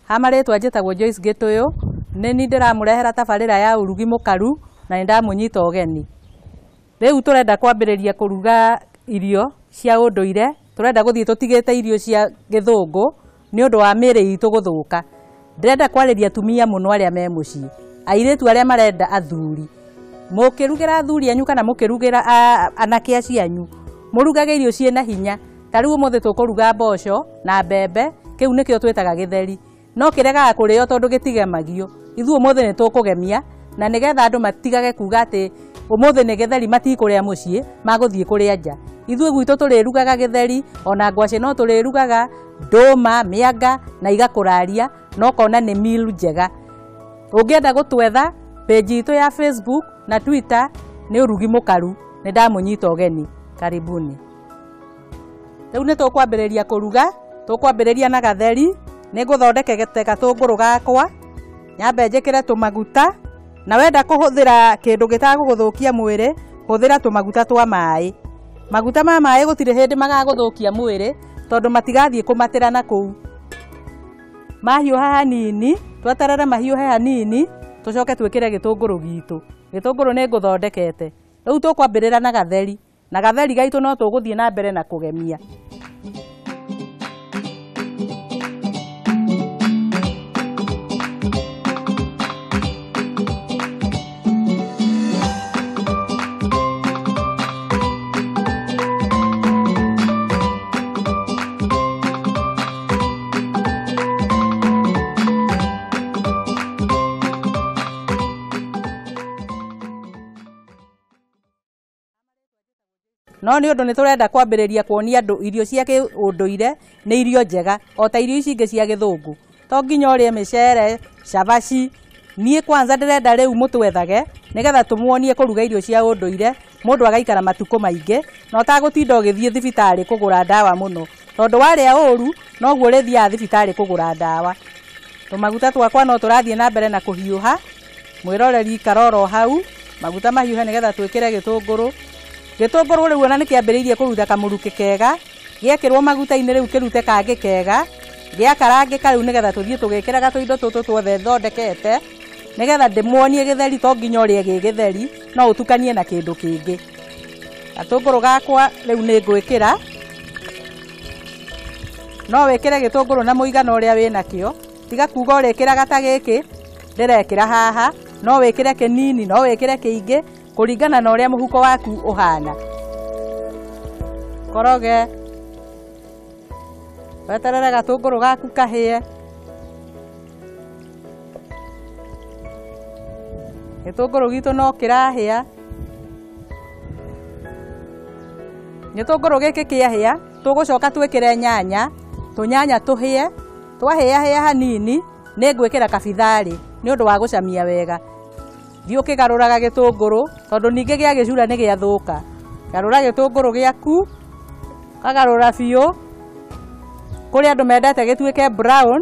Ha marĩtwa njĩtagwo Joyce Gĩtũyũ, nĩ niĩ ndĩramũrehera tabarĩra ya ũrugi mũkaru na nĩ ndamũnyita ũgeni. Rĩu tũrenda kwambĩrĩria kũruga irio cia ũndũire, tũrenda gũthiĩ tũtigĩte irio cia gĩthũngũ nĩ ũndũ wa mĩĩrĩ itũ gũthũka. Ndĩrenda kwarĩria atumia mũno arĩa me mũciĩ, airĩtu arĩa marenda athuri. Mũkĩrugĩra athuri anyu kana mũkĩrugĩra anake acio anyu, mũrugage irio ciĩna hinya. Ta rĩu ũmũthĩ tũkũruga mboco na mbembe, kĩu nĩkĩo twĩtaga gĩtheri. No kĩregaga kũrĩo tondũ gĩtigemagio. Ithuĩ ũmũthĩ nĩ tũkũgemia na nĩgetha andũ matigage kuga atĩ ũmũthĩ nĩ gĩtheri matikũrĩa mũciĩ, magũthiĩ kũrĩa nja. Ithuĩ gwitũ tũrĩrugaga gĩtheri, ona ngwacĩ no tũrĩrugaga, ndũma, mĩanga na igakũraria na ũkona nĩ meal njega. Ũngĩenda gũtwetha, page itũ ya Facebook na Twitter nĩ ũrugi mũkaru. Nĩ ndamũnyita ũgeni. Karibuni. Rĩu nĩ tũkwambĩrĩria kũruga, tũkwambĩrĩria na gatheri. Nĩ ngũthondekete gatũngũrũ gakwa, nyambe njĩkĩre tũmaguta, na wenda kũhũthĩra kĩndũ gĩtagũgũthũkia mwĩrĩ, hũthĩra tũmaguta twa maĩ. Maguta ma maĩ gũtirĩ hĩndĩ magagũthũkia mwĩrĩ, tondũ matigathiĩ kũmatĩra na kũu. Mahiũha hanini, tweterere mahiũhe hanini, tũcoke twĩkĩre gĩtũngũrũ gitũ. Gĩtũngũrũ nĩ ngũthondekete. Rĩu tũkwambĩrĩra na gatheri, na gatheri gaitũ no tũgũthiĩ na mbere na kũgemia. No nĩ ũndũ nĩ tũrenda kwambĩrĩria kuonia andũ irio cia kĩũndũire nĩ irio njega o ta irio ici ingĩ cia gĩthũngũ. To nginya ũrĩe mĩcere, cabaci. Niĩ kwanza ndĩrenda rĩu mũtwethage nĩgetha tũmuonie kũruga irio cia ũndũire, mũndũ agaikara matukũ maingĩ na ũtagũtinda ũgĩthiĩ thibitarĩ kũgũra ndawa mũno, tondũ warĩa ũru noguo ũrĩthiaga thibitarĩ kũgũra ndawa. Tũmaguta twakwa no tũrathiĩ na mbere na kũhiũha, mwĩroreri ikara oro hau, maguta mahiũhe nĩgetha twĩkĩre gĩtũngũrũ. Gĩtũngũrũ rĩu ona nĩ kĩambĩrĩirie kũruta kamũrukĩ kega, gĩekĩrwo maguta-inĩ rĩu kĩrute kangĩ kega, gĩakarangĩka rĩu nĩgetha tũthiĩ tũgĩkĩraga tũindo tũtũ tuothe thondekete, nĩgetha ndĩmuonie gĩtheri to nginya ũrĩe gĩ gĩtheri, no ũtukanie na kĩndũ kĩngĩ. Gatũngũrũ gakwa rĩu nĩ ngwĩkĩra. No wĩkĩre gĩtũngũrũ na mũigana ũrĩa wĩnakĩo, tiga kuga ũrĩkĩraga ta gĩkĩ ndĩrekĩra haha, no wĩkĩre kĩnini, no wĩkĩre kĩingĩ, kũringana na ũrĩa mũhuko waku ũhana. Koroge, weterere gatũngũrũ gaku kahĩe. Gĩtũngũrũ gitũ no kĩrahĩa. Gĩtũngũrũ gĩkĩ kĩahĩa, tũgũcoka twĩkĩre nyanya, tũnyanya tũhĩe. Twahĩahĩa hanini, nĩ ngwĩkĩra kabitharĩ nĩ ũndũ wa gũcamia wega. Thiĩ ũkĩgarũraga gĩtũngũrũ, tondũ ningĩ gĩagĩcura nĩ gĩathũka. Garũra gĩtũngũrũ gĩaku, ũkagarũra biũ. Kũrĩ andũ mendete gĩtuĩke brown,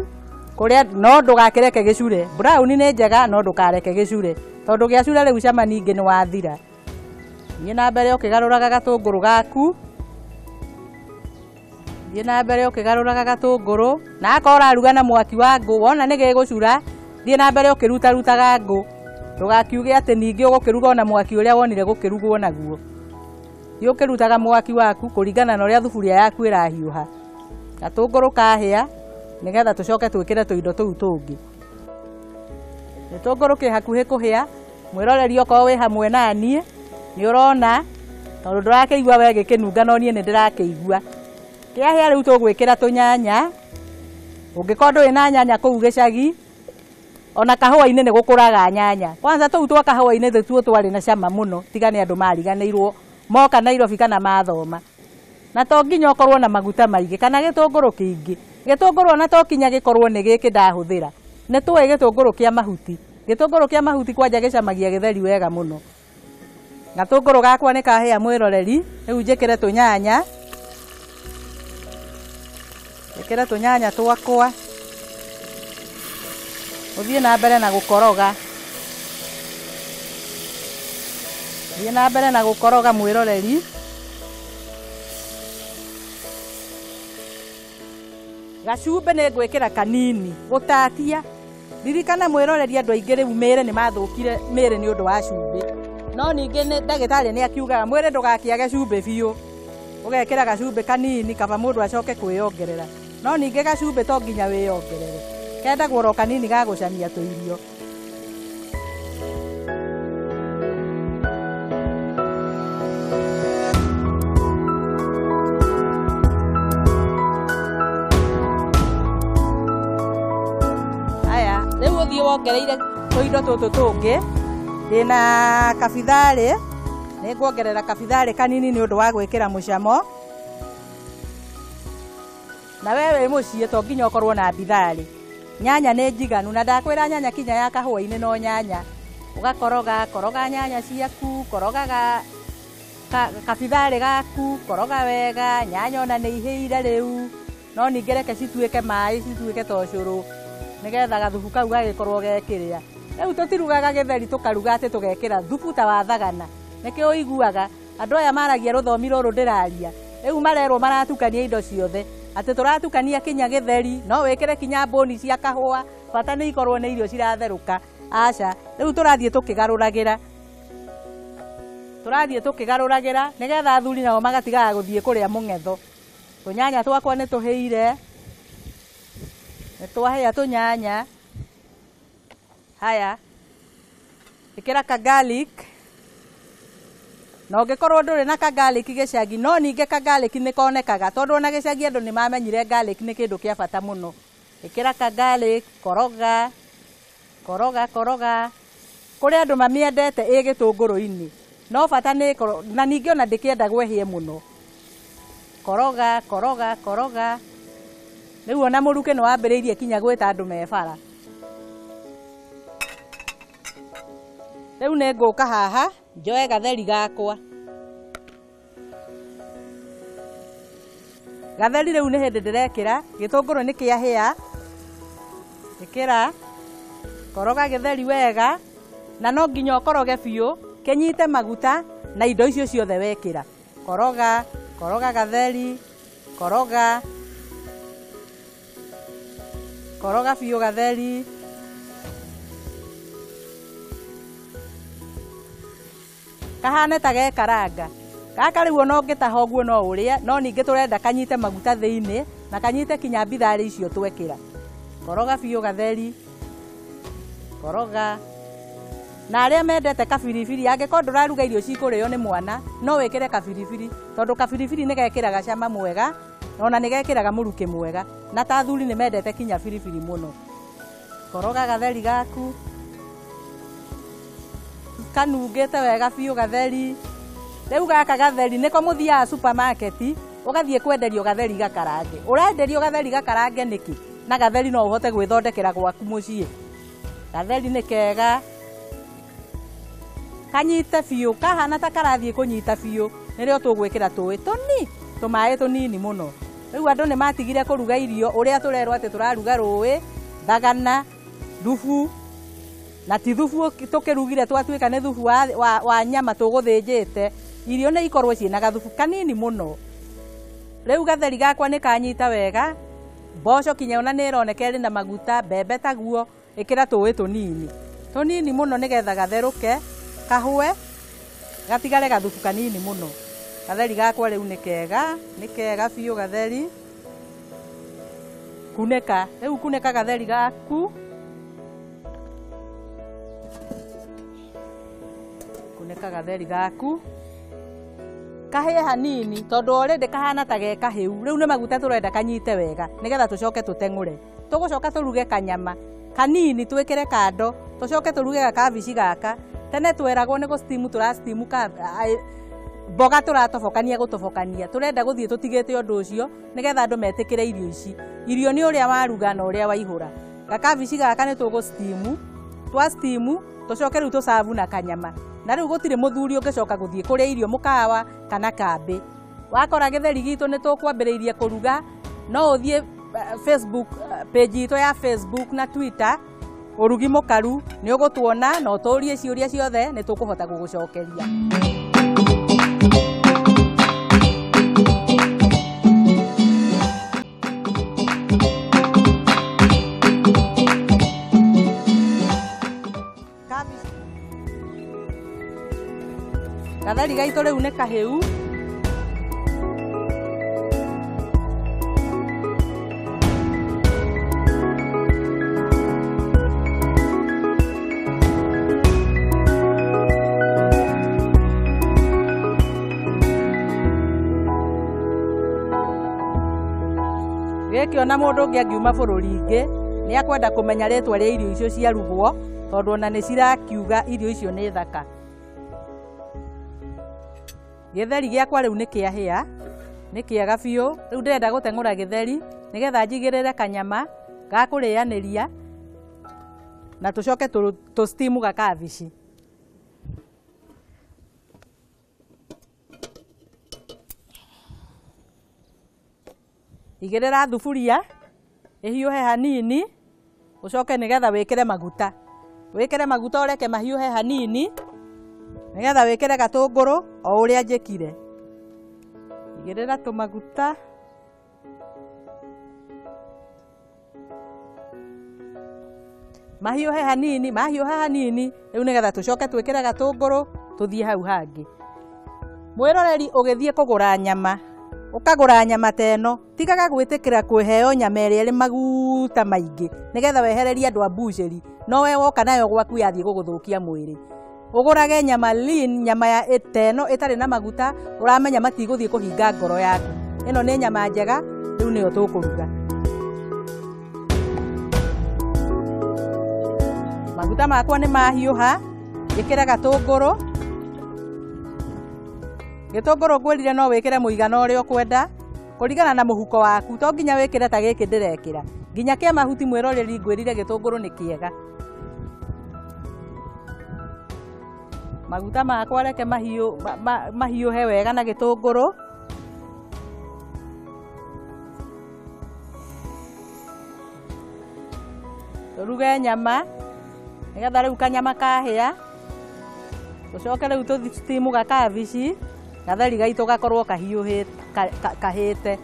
kũrĩa no ndũgakĩreke gĩcure. Brown nĩ njega no ndũkareke gĩcure, tondũ gĩacura rĩu cama ningĩ nĩ wathira. Thiĩ na mbere ũkĩgarũraga gatũngũrũ gaku. Thiĩ na mbere ũkĩgarũraga gatũngũrũ, na akorwo ũraruga na mwaki wa ngũ, wona nĩ gĩgũcura, thiĩ na mbere ũkĩrutarutaga ngũ. Ndũgakiuge atĩ ningĩ ũgũkĩruga ona mwaki ũrĩa wonire gũkĩrugwo naguo. Thiĩ ũkĩrutaga mwaki waku kũringana na ũrĩa thuburia yaku ĩrahiũha. Gatũngũrũ kahĩa, nĩgetha tũcoke twĩkĩre tũindo tũu tũngĩ. Gĩtũngũrũ kĩ hakuhĩ kũhĩa, mwĩroreri okorwo wĩ hamwe na niĩ, nĩ ũrona, tondũ ndũrakĩigua we gĩkĩnunga no niĩ nĩ ndĩrakĩigua. Kĩahĩa rĩu tũgwĩkĩra tũnyanya. Ũngĩkorwo ndũrĩ na nyanya kũu gĩcagi, ona kahũa-inĩ nĩ gũkũraga nyanya. Kwanza tũu twa kahũa-inĩ tũtuo twarĩ na cama mũno, tiga nĩ andũ mariganĩirwo moka Nairobi kana mathoma. Na to nginya ũkorwo na maguta maingĩ kana gĩtũngũrũ kĩingĩ. Gĩtũngũrũ ona to kinya gĩkorwo nĩ gĩkĩ ndahũthĩra. Nĩ tũĩ gĩtũngũrũ kĩa mahuti. Gĩtũngũrũ kĩa mahuti kwanja gĩcamagia gĩtheri wega mũno. Gatũngũrũ gakwa nĩ kahĩa mwĩroreri, rĩu njĩkĩre tũnyanya. Njĩkĩre tũnyanya twakwa. Ũthiĩ na mbere na gũkoroga. Thiĩ na mbere na gũkoroga mwĩroreri. Gacumbĩ nĩ ngwĩkĩra kanini gũtatia. Ririkana mwĩroreri andũ aingĩ rĩu mĩĩrĩ nĩ mathũkire mĩĩrĩ nĩ ũndũ wa cumbĩ. No ningĩ ndagĩtarĩ nĩ akiugaga mwĩrĩ ndũgakĩage cumbĩ biũ. Ũgekĩra gacumbĩ kanini kaba mũndũ acoke kwĩyongerera. No ningĩ gacumbĩ to nginya wĩyongerere. Kendagwo oro kanini ga gũcamia tũirio. Aya, rĩu ũthiĩ wongereire tũindo tũtũ tũngĩ. Ndĩna kabitharĩ, nĩ nguongerera kabitharĩ kanini nĩ ũndũ wa gwĩkĩra mũcamo. Na we wĩ mũciĩ to nginya ũkorwo na bitharĩ. Nyanya nĩ njiganu na ndakwĩra nyanya kinya ya kahũa-inĩ no nyanya. Ũgakoroga, koroga nyanya ciaku, koroga kabitharĩ gaku, koroga wega, nyanya ona nĩ ihĩire rĩu. No ningĩ reke cituĩke maĩ, cituĩke ta ũcũrũ, nĩgetha gathubu kau gagĩkorwo gekĩrĩa. Rĩu tũtirugaga gĩtheri tũkaruga atĩ tũgekĩra thubu ta wa thagana. Nĩkĩo ũiguaga andũ aya maragia rũthomi rũrũ ndĩraria. Rĩu marerwo maratukania indo ciothe. Atĩ tũratukania kinya gĩtheri, no wĩkĩre kinya mbũni cia kahũa, bata nĩ ikorwo nĩ irio ciratherũka. Aca, rĩu tũrathiĩ tũkĩgarũragĩra. Tũrathiĩ tũkĩgarũragĩra nĩgetha athuri nao magatigaga gũthiĩ kũrĩa mũng'etho. Tũnyanya twakwa nĩ tũhĩire. Nĩ twahĩa tũnyanya. Haya, ĩkĩra ka garlic. Na ũngĩkorwo ndũrĩ na ka garlic gĩcagi, no ningĩ ka garlic nĩ konekaga tondũ ona gĩcagi andũ nĩ mamenyire garlic nĩ kĩndũ kĩa bata mũno. Ĩkĩra ka garlic, koroga, koroga, koroga. Kũrĩ andũ mamĩendete ĩ gĩtũngũrũ-inĩ, no bata nĩ ĩkorwo, na ningĩ ona ndĩkĩendagwo ĩhĩe mũno. Koroga, koroga, koroga. Rĩu ona mũrukĩ nĩ wambĩrĩirie kinya gwĩta andũ me bara. Rĩu nĩ ngũka haha njoe gatheri gakwa. Gatheri rĩu nĩ hĩndĩ ndĩrekĩra, gĩtũngũrũ nĩ kĩahĩa. Ĩkĩra, koroga gĩtheri wega, na no nginya ũkoroge biũ, kĩnyite maguta na indo icio ciothe wekĩra. Koroga, koroga gatheri, koroga, koroga biũ gatheri. Kahane ta gekaranga. Gaka rĩu ona ũngĩtaha ũguo no ũrĩe, no ningĩ tũrenda kanyite maguta thĩinĩ na kanyite kinya bitharĩ icio twekĩra. Koroga biũ gatheri. Koroga. Na arĩa mendete kabiribiri, angĩkorwo ndũraruga irio cikũrĩo nĩ mwana, no wĩkĩre kabiribiri, tondũ kabiribiri nĩ gekĩraga cama mwega, ona nĩ gekĩraga mũrukĩ mwega. Na ta athuri nĩ mendete kinya biribiri mũno. Koroga gatheri gaku. Kanungĩte wega biũ gatheri. Rĩu gaka gatheri nĩko mũthiaga supermarket, ũgathiĩ kwenderio gatheri gakarange. Ũrenderio gatheri gakarange nĩkĩ? Na gatheri no ũhote gwĩthondekera gwaku mũciĩ. Gatheri nĩ kega. Kanyite biũ, kahana ta karathiĩ kũnyita biũ, nĩrĩo tũgwĩkĩra tũĩ tũmaĩ tũnini mũno. Rĩu andũ nĩ matigire kũruga irio ũrĩa tũrerwo atĩ tũraruga rũĩ, thagana, thubu. Na ti thubu tũkĩrugire twatuĩka nĩ thubu wa nyama tũgũthĩnjĩte. Irio nĩ ikorwo ciĩna gathubu kanini mũno. Rĩu gatheri gakwa nĩ kanyita wega. Mboco kinya ona nĩ ĩroneka ĩrĩ na maguta, mbembe taguo, ĩkĩra tũĩ tũnini. Tũnini mũno nĩgetha gatherũke, kahũe, gatigare gathubu kanini mũno. Gatheri gakwa rĩu nĩ kega, nĩ kega biũ gatheri. Kunĩka, rĩu kunĩka gatheri gaku. Kunĩka gatheri gaku. Kahĩe hanini tondũ already kahana ta ge kahĩu. Rĩu nĩ maguta tũrenda kanyite wega nĩgetha tũcoke tũteng'ũre. Tũgũcoka tũruge kanyama kanini twĩkĩre kando, tũcoke tũruge gakabici gaka. Tene tweragwo nĩ gũ-steam tũra-steam mboga tũratobokania gũtobokania. Tũrenda gũthiĩ tũtigĩte ũndũ ũcio nĩgetha andũ metĩkĩre irio ici. Irio nĩ ũrĩa waruga na ũrĩa waihũra. Gakabici gaka nĩ tũgũ-steam, twa-steam tũcoke rĩu tũcabu na kanyama. Na rĩu gũtirĩ mũthuri ũngĩcoka gũthiĩ kũrĩa irio mũkawa kana kambĩ. Wakora gĩtheri gitũ nĩ tũkwambĩrĩirie kũruga, no ũthiĩ Facebook page itũ ya Facebook na Twitter, Ũrugi Mũkaru, nĩ ũgũtuona na ũtũrie ciũria ciothe nĩ tũkũhota gũgũcokeria. Gatheri gaitũ rĩu nĩ kahĩu. Gĩkĩ ona mũndũ ũngĩ angiuma bũrũri ingĩ nĩ akwenda kũmenya rĩtwa rĩa irio icio ciarugwo tondũ ona nĩ cirakiuga irio icio nĩ thaka. Gĩtheri gĩakwa rĩu nĩ kĩahĩa, nĩ kĩega biũ. Rĩu ndĩrenda gũteng'ũra gĩtheri nĩgetha njigĩrĩre kanyama ga kũrĩanĩria na tũcoke tũ steam gakabici. Igĩrĩra thuburia ĩhiũhe hanini, ũcoke nĩgetha wĩkĩre maguta. Wĩkĩre maguta ũreke mahiũhe hanini nĩgetha wĩkĩre gatũngũrũ o ũrĩa njĩkire. Igĩrĩra tũmaguta. Mahiũhe hanini, mahiũha hanini, rĩu nĩgetha tũcoke twĩkĩre gatũngũrũ tũthiĩ hau hangĩ. Mwĩroreri ũgĩthiĩ kũgũra nyama, ũkagũra nyama ta ĩno, tigaga gwĩtĩkĩra kũheo nyama ĩrĩa ĩrĩ maguta maingĩ nĩgetha wehererie andũ a mbucĩri, no we woka nayo gwaku yathiĩ gũgũthũkia mwĩrĩ. Ũgũrage nyama lean, nyama ya ta ĩno ĩtarĩ na maguta, ũramenya matigũthiĩ kũhinga ngoro yaku. Ĩno nĩ nyama njega, rĩu nĩyo tũkũruga. Maguta makwa nĩ mahiũha, njĩkĩre gatũngũrũ. Gĩtũngũrũ ngwĩrire no wĩkĩre mũigana ũrĩa ũkwenda kũringana na mũhuko waku, to nginya wĩkĩre ta gĩkĩ ndĩrekĩra. Nginya kĩa mahuti mwĩroreri ngwĩrire gĩtũngũrũ nĩ kĩega. Maguta makwa reke mahiũhe wega na gĩtũngũrũ. Tũruge nyama nĩgetha rĩu kanyama kahĩa, tũcoke rĩu tũthi steam gakabici, gatheri gaitũ gakorwo kahĩte.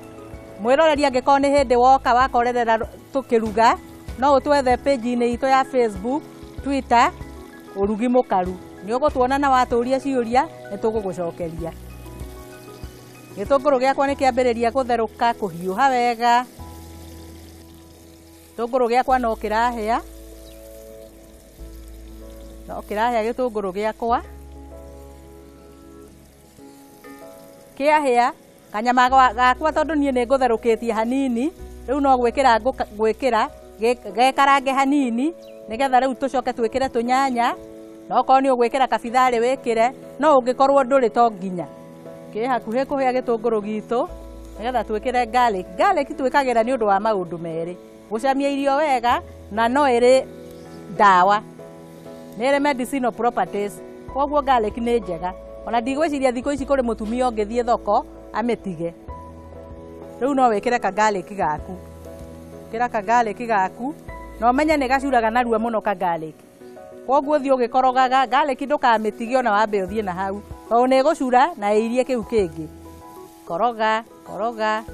Mwĩroreri angĩkorwo nĩ hĩndĩ woka wakorerera tũkĩruga, no ũtwethe page-inĩ itũ ya Facebook, Twitter, Ũrugi Mũkaru. Nĩ ũgũtuona na watũria ciũria nĩ tũgũgũcokeria. Gĩtũngũrũ gĩakwa nĩ kĩambĩrĩria gũtherũka kũhiũha wega. Gĩtũngũrũ gĩakwa no kĩrahĩa, no kĩrahĩa gĩtũngũrũ gĩakwa. Kĩahĩa kanyama gakwa tondũ niĩ nĩ ngũtherũkĩtie hanini, rĩu no gwĩkĩra ngwĩkĩra gekarange hanini nĩgetha rĩu tũcoke twĩkĩre tũnyanya, na okorwo nĩ ũgwĩkĩra kabitharĩ wĩkĩre, no ũngĩkorwo ndũrĩ to nginya. Kĩ hakuhĩ kũhĩa gĩtũngũrũ gitũ nĩgetha twĩkĩre garlic. Garlic twĩkagĩra nĩ ũndũ wa maũndũ merĩ, gũcamia irio wega na no ĩrĩ ndawa, nĩ ĩrĩ medicinal properties, koguo garlic nĩ njega. Ona ndigwĩciria thikũ ici kũrĩ mũtumia ũngĩthiĩ thoko amĩtige. Rĩu no wĩkĩre ka garlic gaku, ĩkĩra ka garlic gaku na ũmenye nĩ gacuraga narua mũno ka garlic. Koguo thiĩ ũgĩkorogaga garlic ndũkamĩtige ona wambe ũthiĩ na hau, tondũ nĩ ĩgũcura na ĩirie kĩu kĩngĩ. Koroga, koroga.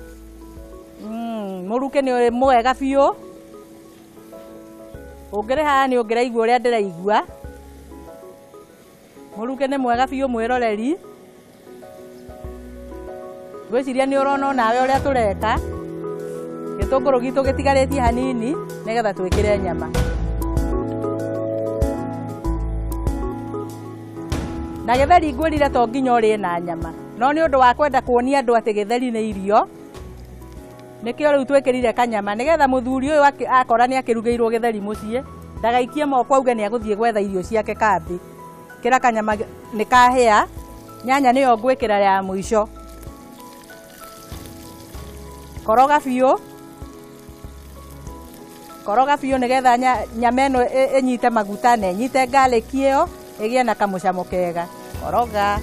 Mũrukĩ nĩ mwega biũ. Ũngĩrĩ haha nĩ ũngĩraigua ũrĩa ndĩraigua. Mũrukĩ nĩ mwega biũ mwĩroreri. Ngwĩciria nĩ ũrona onawe ũrĩa tũreka. Gĩtũngũrũ gitũ gĩtigarĩtie hanini nĩgetha twĩkĩre nyama. Na gĩtheri ngwĩrire to nginya ũrĩe na nyama, no nĩ ũndũ wa kwenda kuonia andũ atĩ gĩtheri nĩ irio, nĩkĩo rĩu twĩkĩrire kanyama nĩgetha mũthuri ũyũ akora nĩ akĩrugĩirwo gĩtheri mũciĩ ndagaikie moko auge nĩ agũthiĩ gwetha irio ciake kambĩ. Kĩra kanyama nĩ kahĩa, nyanya nĩyo ngwĩkĩra ya mũico. Koroga biũ, koroga biũ nĩgetha nyama ĩno ĩnyite maguta na ĩnyite garlic ĩyo ĩgĩe na kamũcamo kega. Koroga.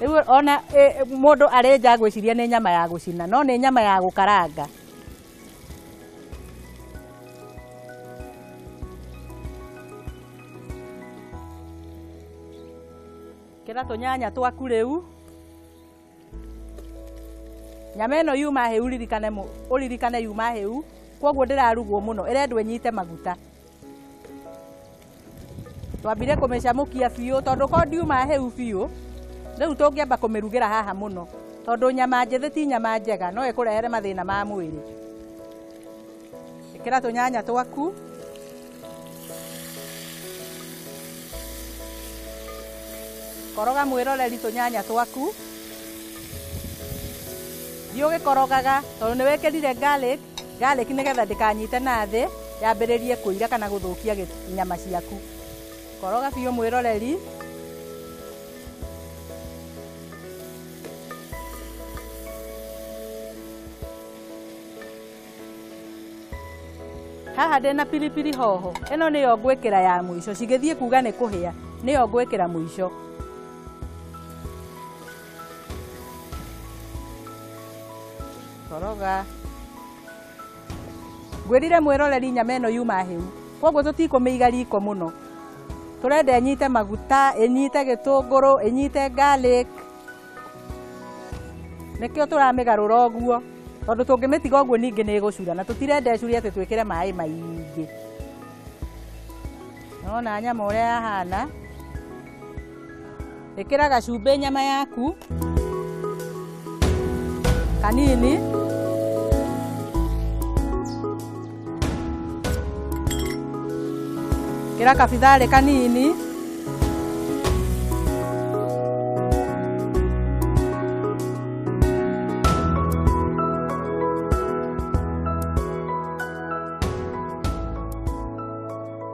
Rĩu ona mũndũ arĩ nja ngwĩciria nĩ nyama ya gũcina, no nĩ nyama ya gũkaranga. Kĩra tũnyanya twaku rĩu. Nyama ĩno yuma hĩu, ũririkane yuma hĩu, Kwoguo ndĩrarugwo mũno, ĩrendwo ĩnyite maguta. Twambire kũmĩcamũkia biũ tondũ ko ndiuma hĩu biũ, rĩu tũngĩamba kũmĩrugĩra haha mũno tondũ nyama njĩthĩ ti nyama njega, no ĩkũrehere mathĩna ma mwĩrĩ. Ĩkĩra tũnyanya twaku. Koroga mwĩroreri tũnyanya twaku. Thiĩ ũgĩkorogaga tondũ nĩ wĩkĩrire garlic, garlic nĩgetha ndĩkanyite na thĩ yambĩrĩrie kũira kana gũthũkia nyama ciaku. Koroga biũ mwĩroreri. Haha ndĩna pilipili hoho, ĩno nĩyo ngwĩkĩra ya mũico, cigĩthiĩ kuga nĩ kũhĩa, nĩyo ngwĩkĩra mũico. Koroga. Ngwĩrire mwĩroreri nyama ĩno yuma hĩu, kwoguo tũtikũmĩiga riko mũno. Tũrenda ĩnyite maguta, ĩnyite gĩtũngũrũ, ĩnyite garlic. Nĩkĩo tũramĩgarũra ũguo, tondũ tũngĩmĩtiga ũguo ningĩ nĩ ĩgũcura, na tũtirenda ĩcure atĩ twĩkĩre maĩ maingĩ. Nĩwona nyama ũrĩa yahana. Ĩkĩra gacumbĩ nyama yaku kanini. Ĩkĩra kabitharĩ kanini.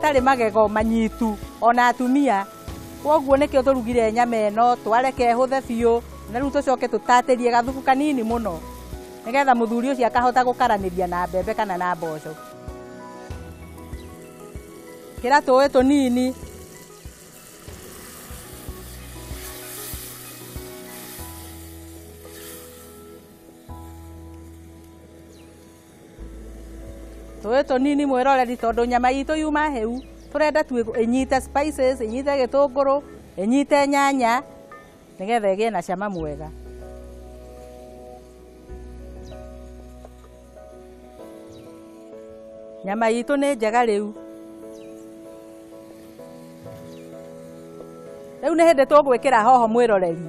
Tarĩ magego manyitu ona atumia, kwoguo nĩkĩo tũrugire nyama ĩno, twareke ĩhũthe biũ, na rĩu tũcoke tũtatĩrie gathubu kanini mũno nĩgetha mũthuri ũcio akahota gũkaranĩria na mbembe kana na mboco. Ĩkĩra tũĩ tũnini. Tũĩ tũnini mwĩroreri tondũ nyama itũ yuma hĩu, tũrenda tu ĩnyite spices, ĩnyite gĩtũngũrũ, ĩnyite nyanya nĩgetha ĩgĩe na cama mwega. Nyama itũ nĩ njega rĩu. Rĩu nĩ hĩndĩ tũgwĩkĩra hoho mwĩroreri.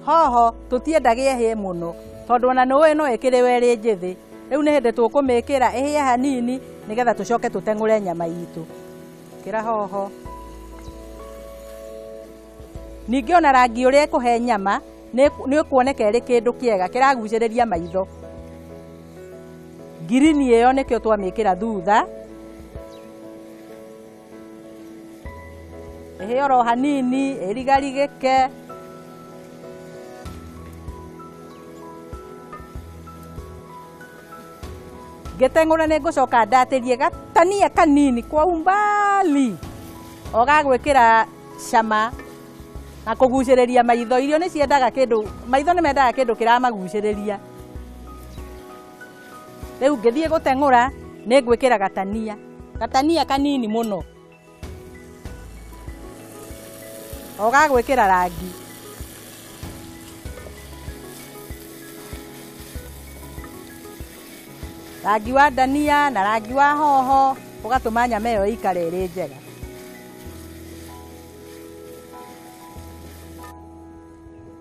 Hoho tũtiendaga ĩhĩe mũno tondũ ona nĩũĩ no ĩkĩrĩwe ĩrĩ njĩthĩ. Rĩu nĩ hĩndĩ tũkũmĩkĩra ĩhĩe hanini nĩgetha tũcoke tũteng'ũre nyama itũ. Ĩkĩra hoho. Ningĩ ona rangi ũrĩa ĩkũhe nyama nĩ ũkuoneka ĩrĩ kĩndũ kĩega kĩragucĩrĩria maitho. Ngirini ĩyo nĩkĩo twamĩkĩra thutha. Ĩhĩe oro hanini, ĩrigarigĩke. Ngĩteng'ũra nĩ ngũcoka ndatĩrie gatania kanini kwa umbali o gagwĩkĩra cama na kũgucĩrĩria maitho. Irio nĩ ciendaga kĩndũ, maitho nĩ mendaga kĩndũ kĩramagucĩrĩria. Rĩu ngĩthiĩ gũteng'ũra nĩ ngwĩkĩra gatania, gatania kanini mũno o gagwĩkĩra rangi. Rangi wa ndania na rangi wa hoho ũgatũma nyama ĩyo ĩikare ĩrĩ njega.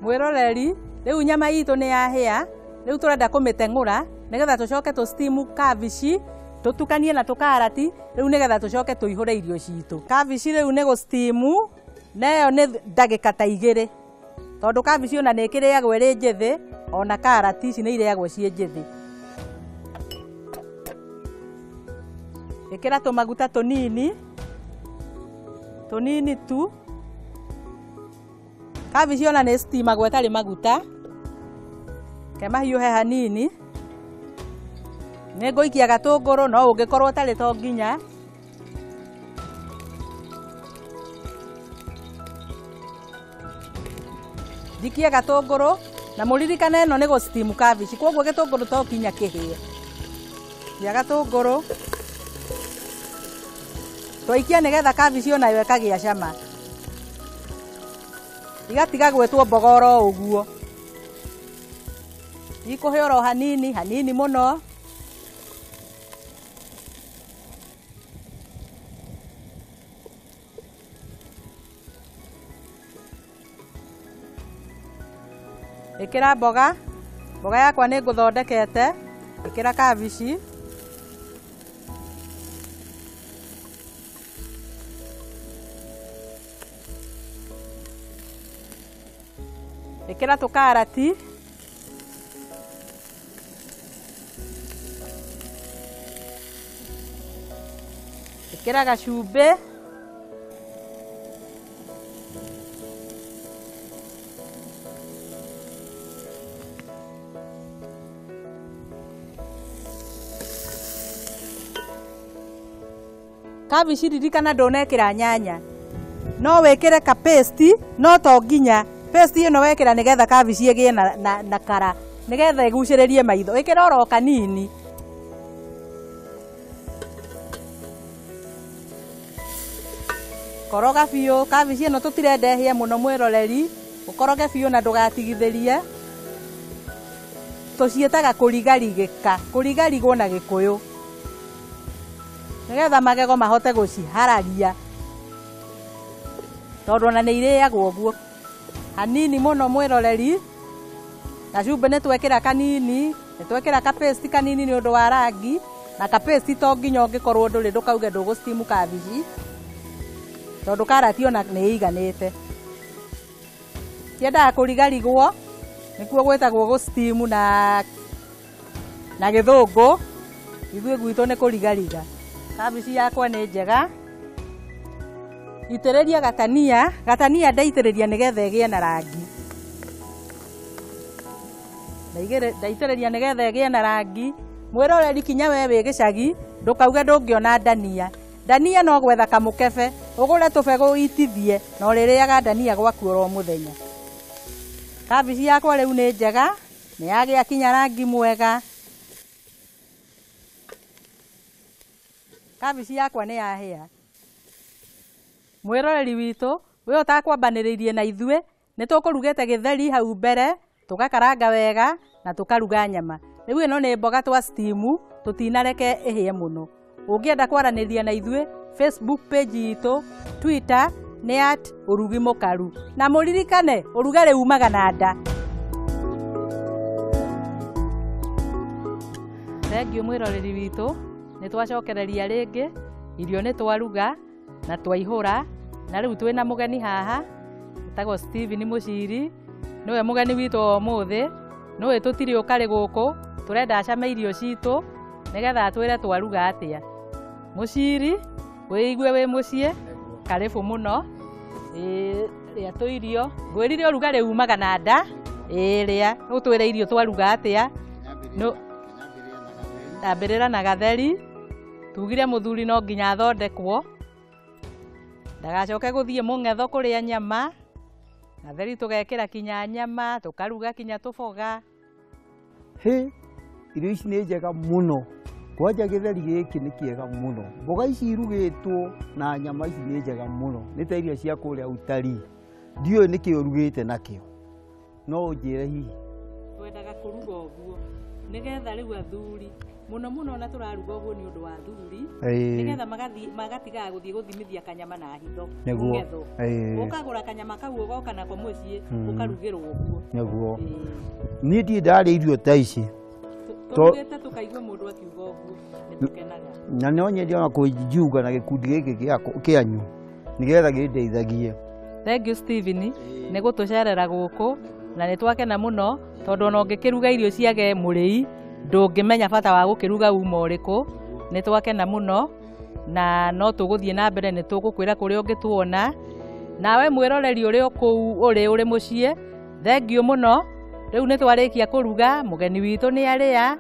Mwĩroreri, rĩu nyama itũ nĩ yahĩa, rĩu tũrenda kũmĩteng'ũra nĩgetha tũcoke tũ steam kabici, tũtukanie na tũkarati, rĩu nĩgetha tũcoke tũihũre irio citũ. Kabici rĩu nĩ gũ steam, na ĩyo nĩ ndagĩka ta igĩrĩ tondũ kabici ona nĩ ĩkĩrĩagwo ĩrĩ njĩthĩ, ona karati ici nĩ irĩagwo ciĩ njĩthĩ. Ĩkĩra tũmaguta tũnini, tũnini tu. Kabici ona nĩ steamagwo ĩtarĩ maguta. Ke mahiũhe hanini. Nĩ ngũikia gatũngũrũ, no ũngĩkorwo ũtarĩ to nginya. Njikie gatũngũrũ, na mũririkane ĩno nĩ gũ steam kabici, kwoguo gĩtũngũrũ to nginya kĩhĩe. Ikia gatũngũrũ. Twaikia nĩgetha kabici onayo ĩkagĩa cama. Igatiga gwĩtwo mboga oro ũguo. Ikũhĩa oro hanini, hanini mũno. Ĩkĩra mboga, mboga yakwa nĩ ngũthondekete, ĩkĩra kabici. Ĩkĩra tũkarati. Ĩkĩra gacumbĩ. Kabici ririkana ndũnekĩra nyanya. No wĩkĩre ka paste, no to nginya. Paste ĩno wekĩra nĩgetha kabici ĩgĩe na kara, nĩgetha ĩgucĩrĩrie maitho. Ĩkĩra oro kanini. Koroga biũ, kabici ĩno tũtirenda ĩhĩe mũno mwĩroreri, ũkoroge biũ na ndũgatigithĩrie. Tũciĩtaga kũrigarigĩka, kũrigarigwo na Gĩkũyũ. Nĩgetha magego mahote gũcihararia. Tondũ ona nĩ irĩagwo ũguo. Hanini mũno mwĩroreri, gacumbĩ nĩ twekĩra kanini, nĩ twekĩra ka paste kanini nĩ ũndũ wa rangi, na ka paste to nginya ũngĩkorwo ndũrĩ ndũkauge ndũgũ steam kabici, tondũ karati ona nĩ ĩiganĩte. Ciendaga kũrigarigwo, nĩkuo gwĩtagwo gũ steam na Gĩthũngũ, ithuĩ gwitũ nĩ kũrigariga. Kabici yakwa nĩ njega. Itĩrĩria gatania, gatania ndaitĩrĩria nĩgetha ĩgĩe na rangi. Ndaitĩrĩria nĩgetha ĩgĩe na rangi. Mwĩroreri kinya we wĩ gĩcagi, ndũkauge ndũngĩona ndania. Ndania no gwetha kamũkebe, ũgũre tũbegũ ũitithie, na ũrĩrĩaga ndania gwaku oro mũthenya. Kabici yakwa rĩu nĩ njega, nĩ yagĩa kinya rangi mwega. Kabici yakwa nĩ yahĩa. Mwĩroreri witũ, we ũtakwambanĩrĩirie na ithuĩ, nĩ tũkũrugĩte gĩtheri hau mbere, tũgakaranga wega na tũkaruga nyama. Rĩu ĩno nĩ mboga twa steam, tũtinareke ĩhĩe mũno. Ũngĩenda kwaranĩria na ithuĩ, Facebook page itũ, Twitter nĩ @ũrugi mũkaru. Na mũririkane, ũrugarĩ umaga na nda. Thengiũ mwĩroreri witũ, nĩ twacokereria rĩngĩ, irio nĩ twaruga na twaihũra, na rĩu twĩna mũgeni haha, etagwo Steven Mũciri, nĩwe mũgeni witũ wa ũmũthĩ, nĩwe tũtirĩ ũkarĩ gũkũ, tũrenda acame irio citũ, nĩgetha atwĩre twaruga atĩa. Mũciri, wĩigue wĩ mũciĩ, karibu mũno. Rĩa tũirio, ngwĩrire ũrugarĩ umaga na nda, rĩa, ũtwĩre irio twaruga atĩa. Ambĩrĩra na gatheri, tugire mũthuri no nginya athondekwo, ndagacoke gũthiĩ mũng'etho kũrĩa nyama. Gatheri tũgekĩra kinya nyama, tũkaruga kinya tũboga. Hĩ, irio ici nĩ njega mũno. Kwanja gĩtheri gĩkĩ nĩ kĩega mũno. Mboga ici irugĩtwo na nyama ici nĩ njega mũno. Nĩ ta irio cia kũrĩa utalii. Ndiũĩ nĩkĩ ũrugĩte nakĩo. No ũnjĩre hihi. Twendaga kũruga ũguo nĩgetha rĩu athuri mũno mũno ona tũraruga ũguo nĩ ũndũ wa athuri, nĩgetha magatigaga gũthiĩ gũthimithia kanyama na hitho. Nĩguo. Ũkagũra kanyama kau ũgoka nako mũciĩ, ũkarugĩrwo ũguo. Nĩguo. Niĩ ndirĩ ndarĩa irio ta ici. Tũrugĩte tũkaigua mũndũ akiuga ũguo, nĩ tũkenaga. Na no nyende ona kũnjiunga na gĩkundi gĩkĩ kĩanyu, nĩgetha gĩndeithagie. Thank you Steven, nĩ gũtũcerera gũkũ, na nĩ twakena mũno, tondũ ona ũngĩkĩruga irio ciage mũrĩi, ndũngĩmenya bata wa gũkĩruga uma ũrĩkũ. Nĩ twakena mũno, na no tũgũthiĩ na mbere, nĩ tũgũkwĩra kũrĩa ũngĩtuona. Nawe mwĩroreri ũrĩ o kũu ũrĩ mũciĩ, thengiũ mũno. Rĩu nĩ twarĩkia kũruga, mũgeni witũ nĩ arĩa.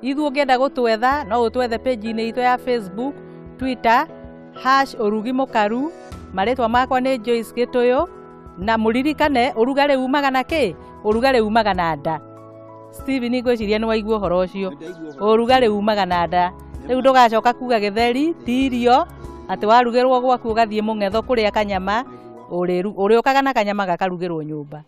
Ithuĩ ũngĩenda gũtwetha, no ũtwethe page-inĩ itũ ya Facebook, Twitter, #ũrugi mũkaru. Marĩtwa makwa nĩ Joyce Gĩtũyũ, na mũririkane ũrugarĩ umaga na kĩ? Ũrugarĩ umaga na nda. Steven, ngwĩciria nĩ waigua ũhoro ũcio. Ũrugarĩ umaga na nda. Rĩu ndũgacoka kuga gĩtheri ti irio, atĩ warugĩrwo gwaku ũgathiĩ mũng'etho kũrĩa kanyama, ũrĩũkaga na kanyama gakarugĩrwo nyũmba.